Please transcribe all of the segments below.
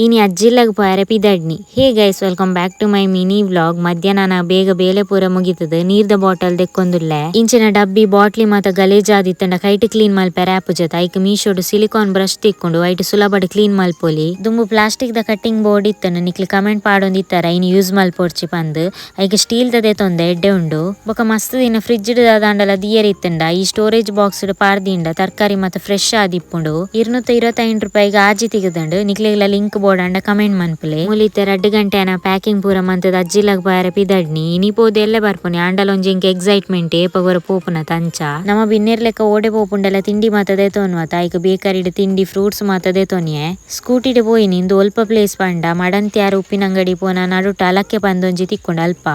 ಇನಿ ಅಜ್ಜಿಲ್ಲಗ್ ಪೋಯರೆ ಪಿದಡ್ನಿ. Hey guys, welcome back to my mini vlog. ಮಧ್ಯಾಹ್ನ ಬೇಗ ಬೇಲೆ ಪೂರ ಮುಗಿತದೆ, ನೀರ್ದ ಬಾಟಲ್ ದೆಕ್ಕೊಂದುಲ್ಲೆ. ಇಂಚಿನ ಡಬ್ಬಿ ಬಾಟ್ಲಿ ಮಾತ ಗಲೇಜಾದಿತ್ತಂಡ ಕೈಟ್ ಕ್ಲೀನ್ ಮಲ್ಪೆರೆ ಆಪುಜತ. ಐಕ್ ಮೀಶೋಡು ಸಿಲಿಕಾನ್ ಬ್ರಷ್ ತಿಕ್ಕೊಂಡು ಐಟ್ ಸುಲಭಡ್ ಕ್ಲೀನ್ ಮಲ್ಪೊಲಿ. ದುಂಬು plastic the cutting board ಇತ್ತಂಡ ನಿಕ್ಲು comment ಪಾಡೊಂದಿತ್ತರ ಇನಿ ಯೂಸ್ ಮಲ್ಪೊರ್ಚಿ ಪಂದ್. ಐಕ್ ಸ್ಟೀಲ್ the ದೆತೊಂದೆ ಎಡ್ಡೆ ಉಂಡು. ಬೊಕ ಮಸ್ತ್ ದಿನ ಫ್ರಿಜ್ ದಾದಾಂಡಲ ದಿಯರ್ ಇತ್ತಂಡ ಈ ಸ್ಟೋರೇಜ್ ಬಾಕ್ಸ್ ಪಾರ್ದಿಂಡ ತರಕಾರಿ ಮಾತ ಫ್ರೆಶ್ ಆದಿಪ್ಪುಂಡು. 225 ರೂಪಾಯಿಗೆ ಆಜಿ ತಿಗದಂಡು. ನಿಕ್ಲೆಗ್ಲ ಲಿಂಕ್ ಬೋಡಂಡ ಕಮೆಂಟ್ ಮನ್ಪುಲೆ. ಮುಲಿತೆ 2 ಗಂಟೆ ಅನ ಪ್ಯಾಕಿಂಗ್ ಪೂರ ಮಂತದ ಅಜ್ಜಿಲಗ್ ಪೋಯರೆ ಪಿದಡ್ನಿ. ಇನಿ ಪೋದು ಎಲ್ಲೆ ಬರ್ಪುನಿ ಆಂಡಲ ಒಂಜಿ ಎಂಕ್ ಎಕ್ಸೈಟ್ಮೆಂಟ್ ಏಪಗೊರ ಪೋಪುನ ತಂಚ. ನಮ ಬಿನ್ನೆರ್ ಲೆಕ್ಕ ಓಡೆ ಪೋಪುಂಡಲ ತಿಂಡಿ ಮಾತ ದೆತೊನ್ವತ. ಐಕ್ ಬೇಕರಿಡ್ ತಿಂಡಿ ಫ್ರೂಟ್ಸ್ ಮಾತ ದೆತೊನಿಯೆ. ಸ್ಕೂಟಿಡ್ ಪೋಯಿನಿ. ಇಂದು ಒಲ್ಪ ಪ್ಲೇಸ್ ಪಂಡ ಮಡಂತ್ಯಾರು ಉಪ್ಪಿನಂಗಡಿ ಪೋನ ನಡುಟ ಅಲಕ್ಕೆ ಪಂದೊಂಜಿ ತಿಕ್ಕೊಂಡು ಅಲ್ಪ.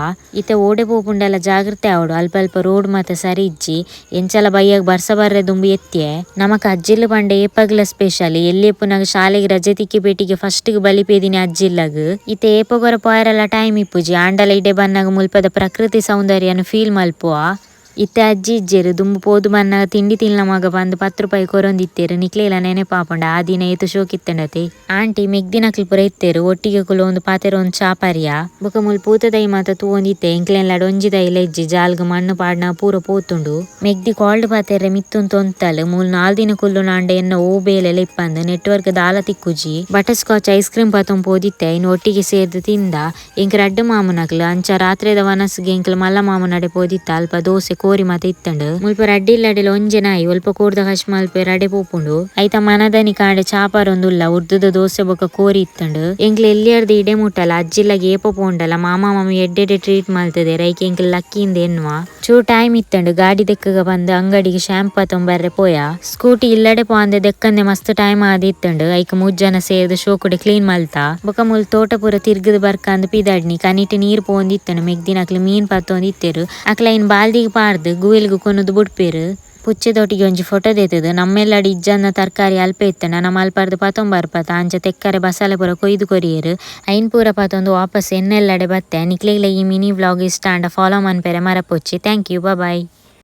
ಇತ್ತೆ ಓಡೆ ಪೋಪುಂಡಲ ಜಾಗ್ರತೆ ಆವಡು. ಅಲ್ಪ ಅಲ್ಪ ರೋಡ್ ಮಾತ ಸರಿ ಇಜ್ಜಿ. ಎಂಚಲ ಬಯ್ಯಾಗ ಬರ್ಸ ಬರ್ರೆ ದುಂಬು ಎತ್ತಿಯೆ. ನಮಕ್ ಅಜ್ಜಿಲ್ ಪಂಡ ಏಪಗ್ಲ ಸ್ಪೆಷಲ್. ಎಲ್ಲಿ ಪುನಗ ಶಾಲೆಗೆ ರಜೆ ತಿಕ್ಕಿ ಪೇಟಿಗೆ ಫಸ್ಟ್ ಬಲಿಪೇದಿನಿ ಅಜ್ಜಿಲ್ಲಗ್. ಇತ್ತೆ ಏಪಗೊರ ಪೋಯರೆಲ್ಲ ಟೈಮ್ ಇಪ್ಪುಜಿ. ಆಂಡಲ ಇಡೆ ಬನ್ನಾಗ ಮುಲ್ಪದ ಪ್ರಕೃತಿ ಸೌಂದರ್ಯನು ಫೀಲ್ ಮಲ್ಪುವ. ಇತ್ತೆ ಅಜ್ಜಿ ಇಜ್ಜೆರು ದುಂಬು ಪೋದು ಬನ್ನಾಗ ತಿಂಡಿ ತಿನ್ಲ ಮಗ ಬಂದು 10 ರೂಪಾಯಿ ಕೊರೊಂದಿತ್ತೇರು. ನಿಕ್ಲೆಲ ನೆನೆಪಾಪುಂಡ ಆ ದಿನ ಏತು ಶೋಕಿತ್ತಂಡತೆ. ಆಂಟಿ ಮೆಗ್ದಿನಕ್ಲು ಪೂರ ಇತ್ತೇರು. ಒಟ್ಟಿಗೆ ಕುಲು ಒಂದು ಪಾತೆರ ಒಂದು ಚಾಪರಿಯ. ಬೊಕ ಮುಲ್ ಪೂತ ದೈ ಮಾತ ತೂವೊಂದಿತ್ತೆ. ಎಂಕ್ಲೆನ್ಲಾಡ್ ಒಂಜಿ ದೈ ಇಜ್ಜಿ. ಜಾಲ್ಗ್ ಮಣ್ಣು ಪಾಡ್ನ ಪೂರ ಪೋತುಂಡು. ಮೆಗ್ದಿ ಕಾಲ್ಡ್ ಪಾತೆರ್ರೆ ಮಿತ್ತುನ್ ತೊಂತಲ್. ಮೂಲ್ 4 ದಿನ ಕುಲ್ಲು ನಾಂಡ ಎನ್ನ ಓ ಬೇಲೆಲ ಇಪ್ಪಂದು ನೆಟ್ವರ್ಕ್ ದಾಲ ತಿಕ್ಕುಜಿ. Butter scotch ice cream ಪತೊಂದು ಪೋದಿತ್ತೆ. ಇನ್ನು ಒಟ್ಟಿಗೆ ಸೇರ್ದು ತಿಂದ. ಎಂಕ್ ರಡ್ಡು ಮಾಮುನಕ್ಲು ಅಂಚ ರಾತ್ರಿದ ವನಸ್ಗೆ ಎಂಕ್ಲು ಮಲ್ಲ ಮಾಮುನಡೆ ಪೋದಿತ್ತ. ಅಲ್ಪ ದೋಸೆ ಕೋರಿ ಮಾತ ಇತ್ತಂಡು. ಮುಲ್ಪ ರಡ್ಡಿ ಇಲ್ಲಡೆಲ ಒಂಜೆ ನಾಯಿ ಒಲ್ಪ ಕೋರ್ದ ಹಶ್ ಮಲ್ಪೆ ರಡೆ ಪೋಪುಂಡು. ಐತ ಮನದನಿ ಕಾಂಡೆ ಚಾಪರೊಂದುಲ್ಲ ಉರ್ದುದ ದೋಸೆ ಬೊಕ ಕೋರಿ ಇತ್ತಂಡು. ಎಂಕ್ಲು ಎಲ್ಲಿಯರ್ದು ಇಡೆ ಮುಟ್ಟಲ ಅಜ್ಜಿಲ್ಲಗ್ ಏಪ ಪೋಂಡಲ ಮಾಮ ಮಾಮಿ ಎಡ್ಡೆಡೆ ಟ್ರೀಟ್ ಮಲ್ತದೆ. ರೈಕ್ ಎಂಕ್ಲು ಲಕ್ಕಿಂದ ಎನ್ನುವ. ಚೂರು ಟೈಮ್ ಇತ್ತಂಡು. ಗಾಡಿ ದೆಕ್ಕಗ ಬಂದು ಅಂಗಡಿಗೆ ಶಾಂಪೂ ತೊಂಬರ್ರೆ ಪೋಯ. ಸ್ಕೂಟಿ ಇಲ್ಲಡೆ ಪೋಂದೆ ದೆಕ್ಕಂದೆ ಮಸ್ತ್ ಟೈಮ್ ಆದಿತ್ತಂಡು. ಐಕ್ 3 ಜನ ಸೇರ್ದು ಶೋಕುಡೆ ಕ್ಲೀನ್ ಮಲ್ತ. ಬೊಕ ಮುಲ್ ತೋಟ ಪೂರ ತಿರ್ಗದ ಬರ್ಕಂದ್ ಪಿದಡ್ನಿ. ಕನಿಟ್ ನೀರ್ ಪೋಂದಿತ್ತಂಡು. ಮೆಗ್ದಿನಕ್ಲು ಮೀನ್ ಪತ್ತೊಂದಿತ್ತೆರು. ಅಕ್ಲ ಇನ್ ಬಾಲ್ದಿಗ್ ಪಾರ್ದು ಗುವೆಲ್ಗು ಕೊನೊದು ಬುಡ್ಪೇರು. ಪುಚ್ಚೆದೊಟ್ಟಿಗೆ ಒಂಜಿ ಫೋಟೋ ದೇತದು. ನಮ್ಮೆಲ್ಲಡಿ ಇಜ್ಜನ್ನ ತರಕಾರಿ ಅಲ್ಪ ಇತ್ತಂಡ ನಮ್ಮ ಅಲ್ಪರ್ದು ಪತೊಂಬರ್ಪತ. ಅಂಚ ತೆಕ್ಕರೆ ಬಸಾಲೆ ಪೂರ ಕೊಯ್ದು ಕೊರಿಯರು. ಐನ್ ಪೂರ ಪತೊಂದು ವಾಪಸ್ ಎನ್ನೆಲ್ಲಡೆ ಬತ್ತೆ. ನಿಕ್ಲೆಗ್ಲ ಈ ಮಿನಿ ವ್ಲಾಗ್ ಇಷ್ಟ ಅಂಡ ಫಾಲೋ ಮನ್ಪೆರೆ ಮರಪೊಚ್ಚಿ. Thank you, bye.